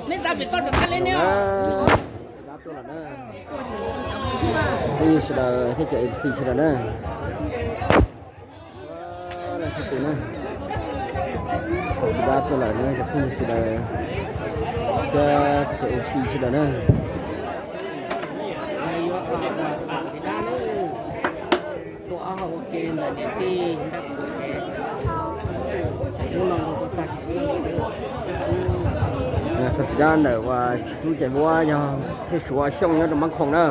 Txiv dab tuaj lawm na. Phooj ywg sawv daws thiab cov M C sawv daws na. Txiv dab tuaj lawm na cov phooj ywg sawv daws thiab cov M C sawv daws na. Txog txiv dab ntawm uas tub Caiv Vuab yog Txhiaj Suav Xyooj nyob rau Npab Khoom na.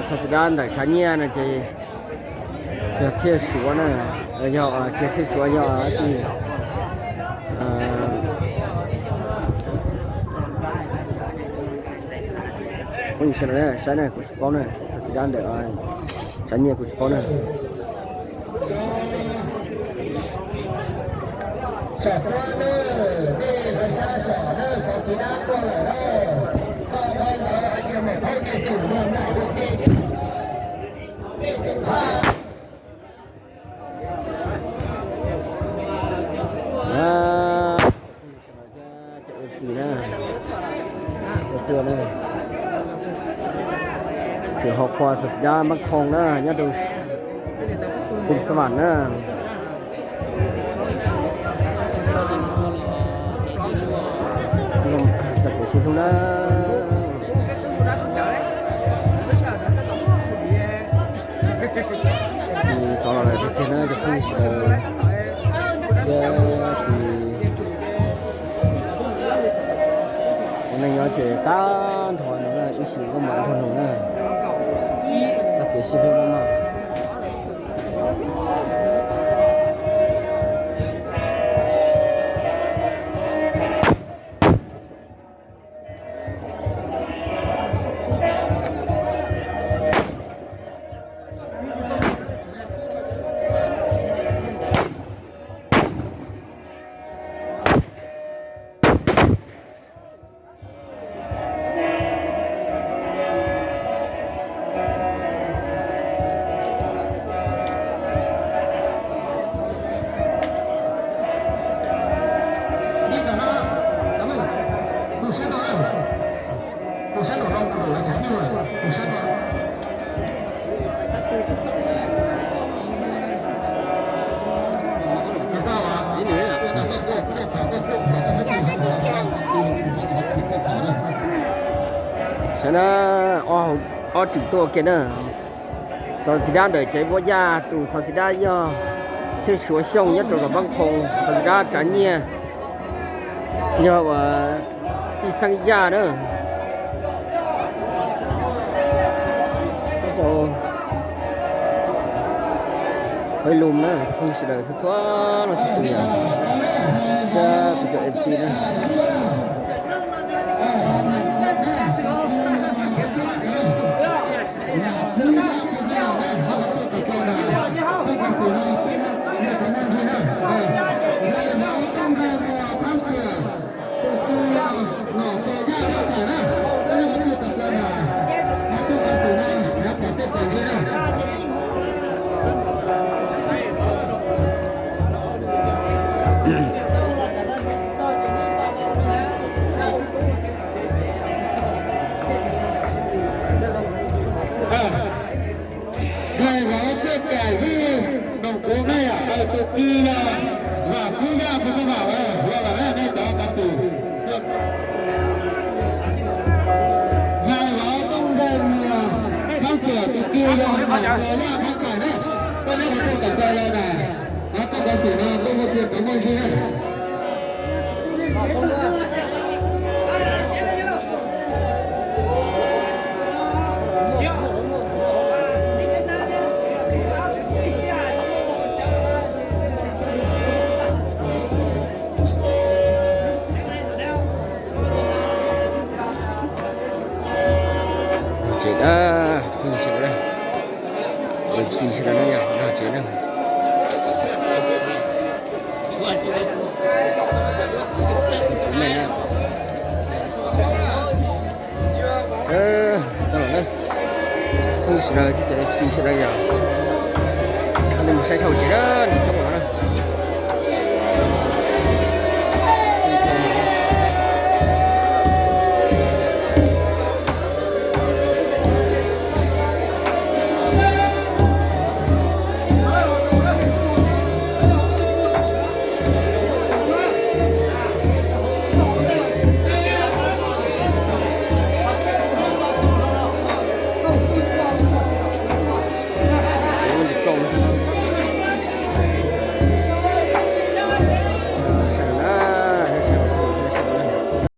Txog txiv dab ntawm Tsav Nyiaj no ces yog Txhiaj Suav na, yog tsis Txhiaj Suav yog tis. Phooj ywg sawv daws saib na kuv tsis paub na, txog txiv dab ntawm Tsav Nyiaj kuv tsis paub na. Cov M C na, tuaj na, tseem ho qhua txog txiv dab Npab Khoom na nyob rau Phoos Xas Vas na. Txoj kev sib hlub na. Tov los lawm tiag tiag na cov phooj ywg sawv daws. Thiab ces ua neej nyob ces tag nrho no na, ib sim nkauj mam nrog nws na. Txoj kev sib hlub no na. Saib na, ob tseem tuaj ua ke na. Xov txiv dab ntawm Caiv Vuab Yaj, tus xov txiv dab yog Txhiaj Suav Xyooj nyob rau Npab Khoom, xov txiv dab Tsav Nyiaj yog uas Tij Xeeb Yaj na. Hab lus na phooj ywg sawv daws txhua txhua leej txhua tus yom, thiab kuv cov M C na. Ntxhais vauv tuaj pem xwb, noog kuv ne, tus kis yog Vam Kub Yaj tus xab vam, yog Vam Kub Yaj ne cov tov xwm. Ntxhais vauv Tooj Nraug Muas, Hmoob Xyooj tus kis yog Vam Kub Yaj Hmoob Xyooj na, koj neb puas tuaj tom plaws los na, qhov tuaj tov xwm no tuaj muaj txiag tuaj muaj ntsig na. Tsev, phooj ywg sawv daws, MC sawv daws na yog tsev na. Tau los na, phooj ywg sawv daws thiab cov MC sawv daws yog nej mus saib saum tsev na, nws coob